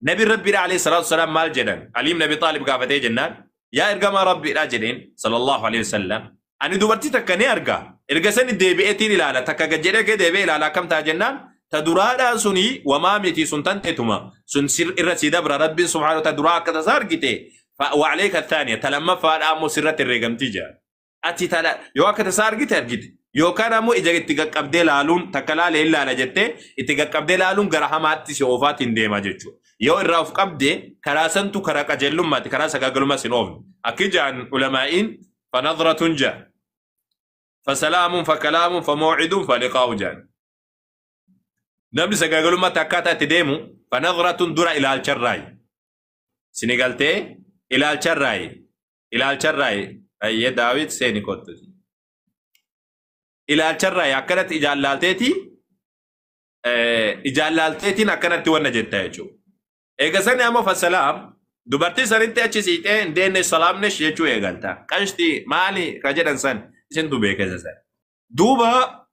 Nabi Rabbiidha alayhi salaatu wasalaam maal jedhan? Ali ibn Abi Xaalib gaafatee jennaan yaa ergamaa Rabbiidha jedheen sallallahu alayhi wasallam. Ani dubartii takka ni arga. Erga sani deebi'eetiin ilaala. Takka gad jedhee kee deebi'ee ilaala akkam ta'a jennaan ta duraadhaa suni wamaa miti sun tan teetuma sun sir irra si dabra Rabbiin subhaanahu wa ta'ala duraa akka tasaa argite wa alayka thaaniya ta lammaffaadhaa ammoo sirratti herreegamtii jira. Ati tala yoo akka tasaa argite argite yookaan ammoo ija itti qaqqabdee laaluun takka laalee hin laala jettee itti qaqqabdee laaluun gara hamaatti si oofaatiin deema jechuudha. Yoo irraa of qabde karaa santu karaa qajeelummaati karaa sagaagalummaa sin oofne. Akki ja'an ulamaa'iin fanadratun ja'a. Fasalaamun fakalaamun famoocidun faliqaa'u ja'an. Namni sagaagalummaatti akkaataa itti deemu fanadratun dura ilaalcharraayi. Sini galtee ilaalcharraayi. Ilaalcharraayi. Ayyee Daawit seeni kottu. Ilaalcharraayi akkanatti ijaan laalteeti ijaan laalteetiin akkanatti wanna jetta jechuudha. Eega sani ammoo fasalaam dubartii sanitti achi siixee hin deenne salaamnesh jechuu eegalta. Qashti maali ka jedhan san isintu beeka isa san. Duuba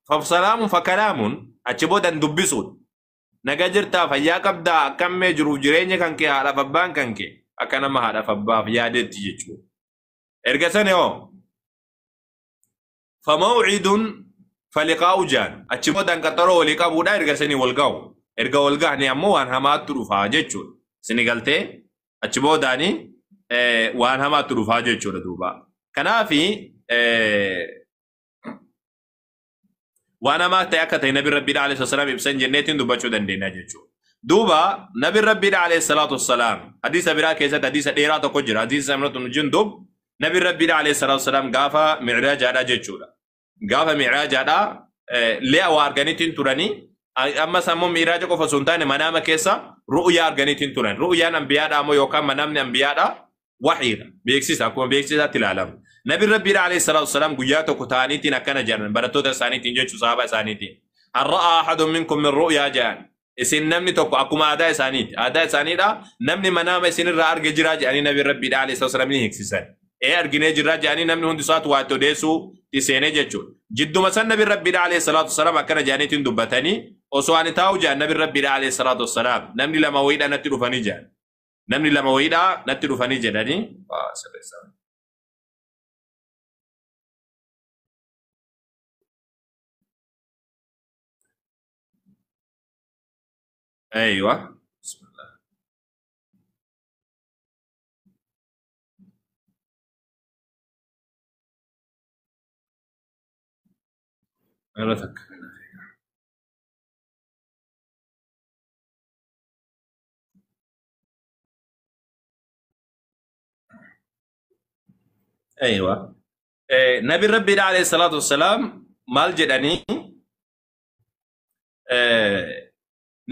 fasalaamun fakalaamun achi boodan dubbisuudha. Naga jirtaa fayyaa qabdaa akkammee jiruuf jireenya kan kee haadhaaf abbaan kan kee akka nama haadhaaf abbaaf yaadetti jechuudha. Erga sani hoo famawcidun faliqaa'u jaan achi boodaan qaxaroo walii qabuudha erga sanii wal ga'u. Erga wal ga'anii ammoo waan hamaatti dhufaa jechuudha. Sini galtee achi boodaanii waan hamaatti dhufaa jechuudha duuba. Kanaafi waan hamaa ta'e akka ta'e nabi Rabbiidha alayhi salaam ibsan jenneetiin dubbachuu dandeenya jechuudha. Duuba nabi Rabbiidha alayhi salaatu wassalaam hadiisa biraa keessatti hadiisa dheeraa tokko jira. Hadiisa Samratun Jundub nabi Rabbiidha alayhi salaatu wassalaam gaafa mi'raajaadha jechuudha. Gaafa mi'raajaadha le'a waa arganiitiin turanii ammas ammoo mi'raaja qofa osoo hin taane manaama keessa ru'yaa arganiitiin turan. Ru'yaan ambiyaadha ammoo yookaan manaamni ambiyaadha waxiidha. Beeksisa akkuma beeksisaatti ilaalama. Nabi Rabbiidha alayhi salaatu wassalaam guyyaa tokko ta'aniitiin akkana jedhan barattoota isaaniitiin jechuu sahaaba isaaniitiin. Hal ra'aa ahadun minkum min ru'yaa jedhan. Isin namni tokko akkuma aadaa isaaniiti. Aadaa isaaniidha namni manaama isinirraa arge jiraa jedhanii Nabi Rabbiidha alayhi salaatu wassalaam ni hiiksisan. Ee arginee jirraa jedhanii namni hundi isaatu waa itti odeessuu itti seenee jechuudha. Jidduma san Nabi Rabbiidha alayhi salaatu wassalaam akkana jedhaniitiin dubbatanii osoo ani taa'u jedhan Nabi Rabbiidha alayhi salaatu wassalaam namni lama wayiidha natti dhufanii jedhan. Namni lama wayiidha natti dhufanii jedhanii. Sirreessaa. Aywa. Bismillah. Irra takka. Aywa. Nabi Rabbiidha alayhi salaatu wassalaam maal jedhanii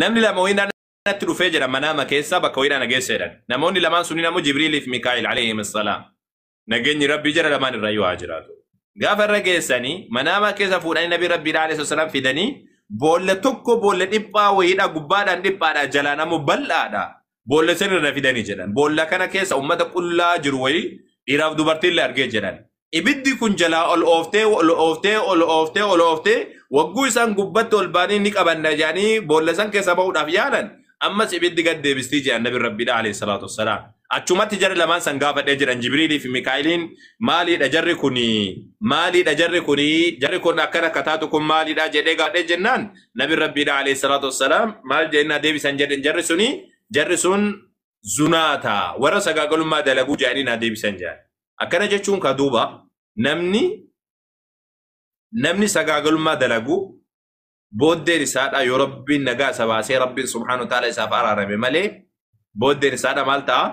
namni lama wayiidhaan natti dhufee jedha manaama keessa bakka wayiidhaan nageessa jedhan. Namoonni lamaan sunniin ammoo Jibriilii fi Mikaa'il alayhim salaam. Nageenyi Rabbii jara lamaan irra yoo haa jiraatu. Gaafa irra geessanii manaama keessa fuudhanii Nabi Rabbiidha alayhi salaam fidanii boolla tokko boolla dhiphaa wayiidha gubbaadhaan dhiphaadha jalaan ammoo bal'aadha. Boolla san irra fidanii jedhan. Boolla kana keessa uummata qullaa jiru wayii dhiiraaf dubartiillee argee jedhan. Ibiddi kun jalaa ol ooftee ol ooftee ol ooftee ol ooftee wagguu isaan gubbatti ol baanii ni qabanna jedhanii boolla san keessa bahuudhaaf yaalan ammas ibiddi gad deebistii jedhan Nabi Rabbiidha alayhi salaatu wassalaam. Achumatti jarri lamaan san gaafadhee jedhan Jibriilii fi Mikaa'iliin maaliidha jarri kuni maaliidha jarri kuni jarri kun akkana akka taatu kun maaliidha jedhee gaafadhee jennaan Nabi Rabbiidha alayhi salaatu wassalaam maal jedhanii deebisan jedhan jarri suni jarri sun zunaata warra sagaagalummaa dalaguu jedhanii naa deebisan jedhan. Akkana jechuun ka duuba namni sagaagalummaa dalagu booddeen isaadha yoo Rabbiin nagaa isa baasee Rabbiin subhaanahu wa ta'ala isaaf araarame malee booddeen isaadha maal ta'a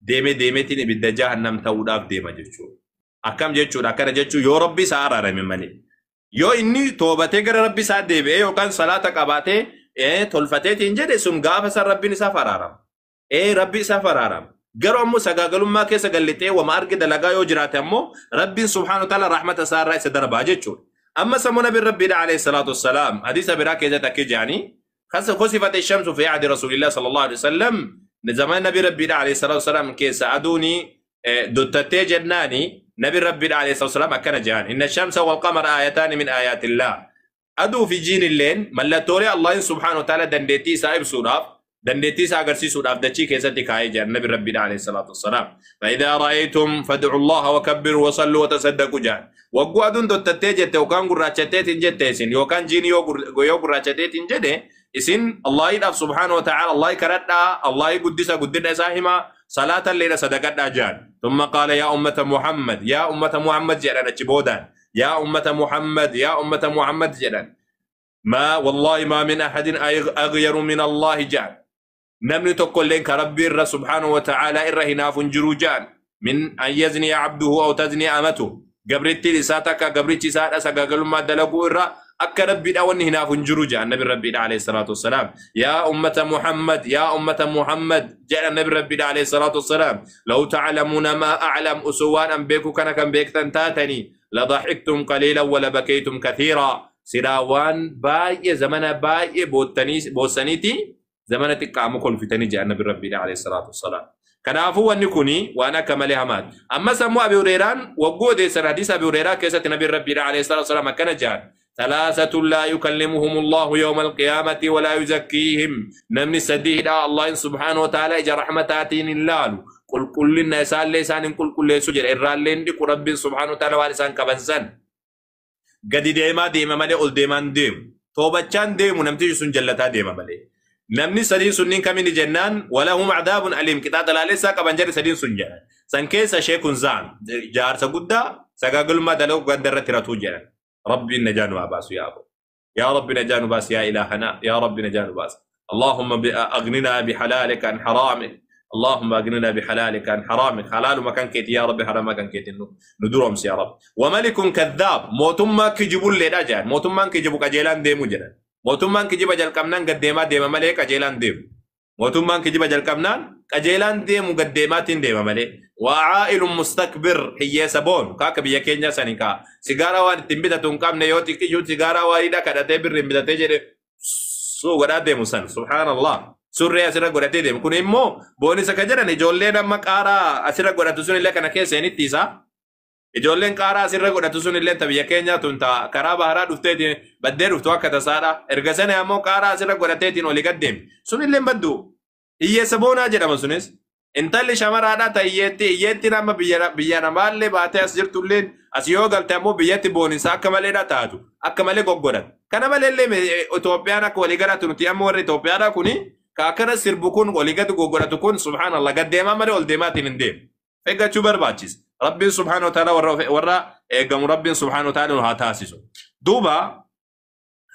deemee deemeetiin ibidda jahannam ta'uudhaaf deema jechuudha. Akkam jechuudha akkana jechuun yoo Rabbi isaa araarame malee. Yoo inni toobatee gara Rabbi isaa deebi'ee yookaan salaata qabaatee tolfateetiin jedhe sun gaafa san Rabbiin isaaf araarama. Rabbi isaaf araarama. Garuu ammoo sagaagalummaa keessa gallixee wama arge dalagaa yoo jiraate ammoo Rabbiin subhaanahu wa ta'ala rahmata isaa irraa isa darbaa jechuudha. Amma sammuu Nabi Rabbiidha alayhi salaatu wassalaam hadiisa biraa keessatti akka jedhanii khusifat shamsu fi ahdi rasuulillah sallallahu alaihi wasallam zaman Nabi Rabbiidha alayhi salaatu wassalaam keessa aduuni dottattee jennaani Nabi Rabbiidha alayhi salaatu wassalaam akkana jedhan inna shamsa wal qamara aayataani min aayaatillah aduu fi jiin illeen mallattoolee Allahin subhaanahu wa ta'ala dandeettii isaa ibsuudhaaf Dandeettii isaa agarsiisuudhaaf dachii keessatti kaa'ee jira Nabi Rabbiidha alayhi salaatu wassalaam. Fa'idaa ra'aytum fad'u Allaha wa kabbiru wa sallu wa tasaddaqu jedhan. Wagguu aduun dottattee jette yookaan gurraachatteetiin jette isin yookaan jiini yoo gurraachatteetiin jedhe isin Allahiidhaaf subhaanahu wa ta'ala Allahi kadhadhaa, Allahi guddisa guddina isaa himaa, salaata illeedha sadaqadhaa jedhan. Thumma qaala yaa ummata Muhammad, yaa ummata Muhammad jedhan achi boodaan. Yaa ummata Muhammad, yaa ummata Muhammad jedhan. ما والله ما من أحد أغير من الله جان. نمني تقول لك ربي الر سبحانه وتعالى إره هناف جروجان من أن يزني عبده أو تزني أمته. قبرتي لساتك قبرتي سات أسقاقل ما دلقوا إره أك ربي الأول هناف جروجان. النبي ربي عليه الصلاة والسلام يا أمة محمد، يا أمة محمد جاء النبي ربي عليه الصلاة والسلام لو تعلمون ما أعلم أسوان أم بيكو كان كم بيك تنتاتني لضحكتم قليلا ولبكيتم كثيرا. سراوان باي زمن باي بوسنيتي زمن تقام كل فتني جاء النبي ربي عليه الصلاة والسلام. كنافو ونكوني وأنا كمالي هماد. أما سمو أبي هريرة وجود حديث أبي هريرة كيسة النبي ربي عليه الصلاة والسلام كان جاء ثلاثة لا يكلمهم الله يوم القيامة ولا يزكيهم. نمني سديه الله سبحانه وتعالى إجا رحمتاتين اللالو قل كل الناس ليسان قل كل سجر إرالين دي رب سبحانه وتعالى والسان كبنسان قد ديما ديما مالي قل ديما ديم توبتشان ديم ونمتيج سن جلتا ديما مالي نمني سدين سنين كمين جنان ولهم عذاب أليم كتاب لا ليس كبنجر سدين سنجان سنكيس شيخ زان جار سجدا سجاجل ما دلو قدرت رتو جنان. ربي نجان واباس يا أبو، يا ربي نجان وباس يا إلهنا، يا ربي نجان وباس. اللهم أغننا بحلالك عن حرامك، اللهم أغننا بحلالك عن حرامك. حلال مكان كيت يا ربي، حرام مكان كيت ندورهم يا رب. وملك كذاب موتما كجبوا اللي رجع موتما كجبوا كجيلان ديمو جنان موتما كجبوا جل كمنان قديما ديما ملك كجيلان ديم موتما كجبوا جل كمنان كجيلان ديمو قديما تين ديما ملك. وعائل مستكبر هي سبون كاك بيا كينيا سانيكا سيجارة وان تنبتا تنكام نيوتي كيو سيجارة واريدا كذا تبر تنبتا تجري سو غدا ديمو سان سبحان الله. Surree asirra godhatee deemu kun immoo boonisa ka jedhan ijoolleen amma qaaraa asirra godhatu sun illee kana keessa hin ittiisa. Ijoolleen qaaraa asirra godhatu sun illee biyya keenya tun karaa baharaa dhufteetiin baddee dhuftu akka tasaadha. Erga sana ammoo qaaraa asirra godhateetiin olii gad deemi. Sun illee baddu. Hiyyeessa boonaa jedhama sunis. Intalli shamaraadha ta hiyyeettiin amma biyya namaallee baatee as jirtulleen as yoo galte ammoo biyyatti boonisa akka maleedha taatu akka malee goggodhan. Kana maleellee Itoophiyaan akka walii galatu nuti amma warri Itoophiyaadha kuni kaakana sirbu kun walii gadi goggodhatu kun subhaanallah gad deemaa malee ol deemaatiin hin deemu. Eeggachuu barbaachisa. Rabbiin subhaanahu wa ta'ala warra eegamu Rabbiin subhaanahu wa ta'ala haa taasisu. Duuba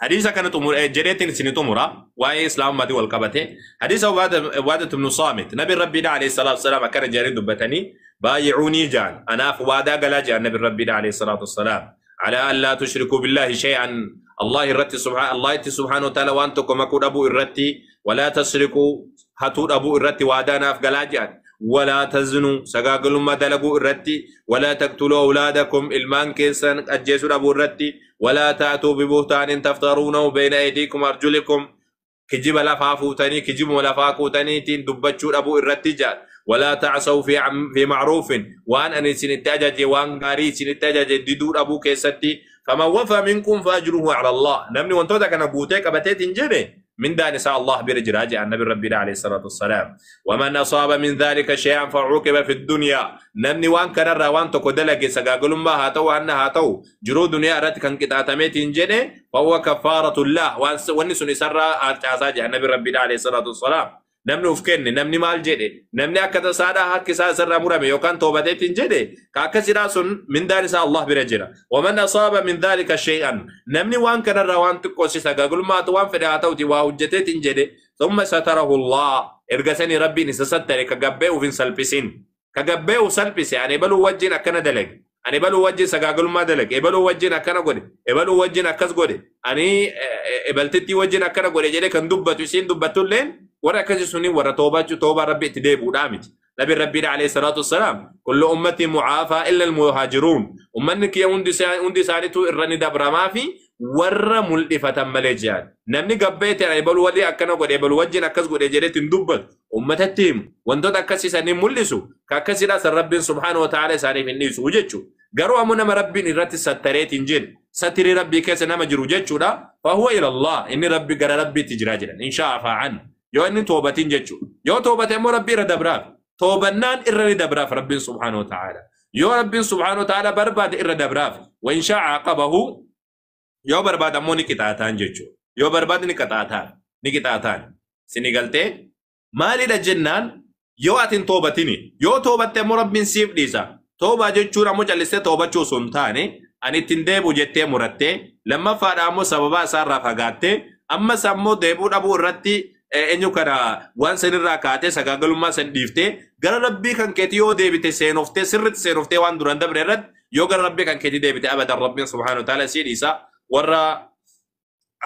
حديث كان جريتين سنة تمرة وأي إسلام ما دول قبته حديث عبادة بن صامت نبي ربي عليه الصلاة والسلام كان جريد دبتني بايعوني جان أنا فوادا قال جان نبي ربي عليه الصلاة والسلام على أن لا تشركوا بالله شيئا الله الرتي سبحانه الله سبحانه وتعالى وأنتم كود أبو الرتي ولا تشركوا هتود أبو الرتي وادانا في قال ولا تزنوا سقاقلوا ما دلقوا الرتي ولا تقتلوا أولادكم المان كيسان أجيسوا أبو الرتي ولا تأتوا ببهتان تفترونه بين أيديكم أرجلكم كجيب لا فافوتني كجيب ولا فاكوتني تين دبتشو أبو الرتي جال ولا تعصوا في معروف وان أن سنتاجج وان غاري سنتاجج ددور أبو كيستي فمن وفى منكم فأجره على الله نمني وانتو كان بوتيك أبتيت جري من دان نساء الله برجراج عن النبي ربي عليه الصلاة والسلام ومن أصاب من ذلك شيئا فعوقب في الدنيا نمني وان كان روان تقدلك سقاقل ما هاتو أن هاتو جرو دنيا رات كان كتاتميت جنة فهو كفارة الله ونسون سر أرتعزاج عن النبي ربي عليه الصلاة والسلام نمني وفكني نمني مال جدي نمني أكذا سادة هكذا سر مرمي يوكان توبتين جدي كأكثر من دار الله برجرة ومن أصاب من ذلك شيئا نمني وان كان روان تقوسي سقاقل ما توان فدعته تواهجتين جدي ثم ستره الله إرجسني ربي نسستر كجبه وفين سلبسين كجبه وسلبس يعني بلو وجهنا كان دلج أنا بلو وجه سقاقل ما دلج إبلو وجهنا كان قولي إبلو وجهنا كز قولي أني إبلتتي وجهنا كان قولي جدي كان دبتو سين دبتو لين ورا كذا سنين ورا توبة توبة ربي تديب ودامت نبي ربي عليه الصلاة والسلام كل أمتي معافى إلا المهاجرون أمنك يا أندي سانتو الرني دبر ما في ورا ملفة ملجان نمني قبيت يعني بلو ولي أكنا قد بلو وجهنا كذا قد جريت ندبل أمتتهم وانتو تكسي سنين ملسو ككسي راس رب سبحانه وتعالى ساني في النيس وجدشو قالوا أمنا ربي نرت ستريت إنجيل ستري ربي كيس نما جروجتشو لا فهو إلى الله إن ربي قال ربي تجراجلا إن شاء فعن Yoo inni toobatiin jechuudha. Yoo toobate immoo Rabbi irra dabraaf. Toobannaan irra ni dabraaf Rabbiin subhaanahu wa ta'ala. Yoo Rabbiin subhaanahu wa ta'ala barbaade irra dabraaf. Wa in shaa'a aqabahu, yoo barbaade ammoo ni qixaataan jechuudha. Yoo barbaade ni qixaataan. Ni qixaataan. Sini galtee maalidha jennaan, yoo ati hin toobatini. Yoo toobatte ammoo Rabbiin siif dhiisa. Toobaa jechuun ammoo callistee toobachuu osoo hin taane, ani ittiin deebi'u jettee murattee, lammaffaadha ammoo sababaa isaarraa fagaattee, ammas ammoo deebi'uu dhabuu irratti eenyu kana waan sanirraa kaatee sagaagalummaa san dhiiftee gara Rabbii kan keetii yoo deebite, seenoftee, sirriitti seenoftee, waan duraan dabre irratti yoo gara Rabbii kan keetii deebite, abadan Rabbiin subhaanahu wa ta'ala sii dhiisa. Warra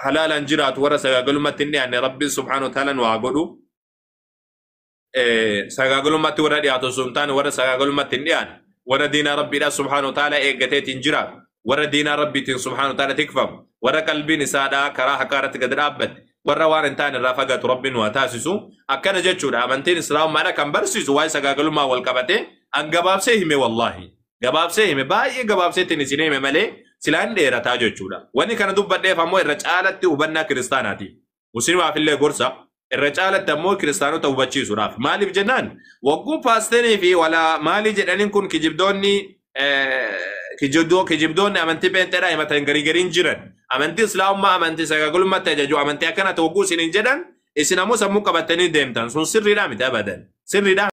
halaalaan jiraatu, warra sagaagalummaatti hin dhiyaanne Rabbiin subhaanahu wa ta'ala nu haa godhu. Sagaagalummaatti warra dhiyaatu osoo hin taane, warra sagaagalummaatti hin dhiyaanne, warra diinaa Rabbiidha subhaanahu wa ta'ala eeggateetiin jiraatu, warra diinaa Rabbiitiin subhaanahu wa ta'ala tikfamu, warra qalbiin isaadhaa karaa haqaa irratti gad dhaabbatte, warra waan hin taane irraa fagaatu Rabbiin nu haa taasisu. Akkana jechuudha amantiin Islaamummaadha kan barsiisu. Waa'ee sagaagalummaa wal qabate an gabaabsee hime, wallaahi gabaabsee hime, baay'ee gabaabseetiin isin hime malee silaan dheerataa jechuudha. Wanni kana dubbadheef ammoo irra caalatti hubannaa kiristaanaati. Musliimaaf illee gorsa, irra caalatti ammoo kiristaanota hubachiisuudhaaf. Maaliif jennaan, wagguu paasterii fi wala maalii jedhaniin kun kijibdoonni amantii peenxeedhaa himatan garii gariin jiran. Amantii Islaamummaa amantii sagaagalummaatti ajaju, amantii akkana ta'u wagguu isiniin jedhan, isin ammoo sammuu qabattanii deemtan, sun sirriidhaa miti, abadan sirriidhaa.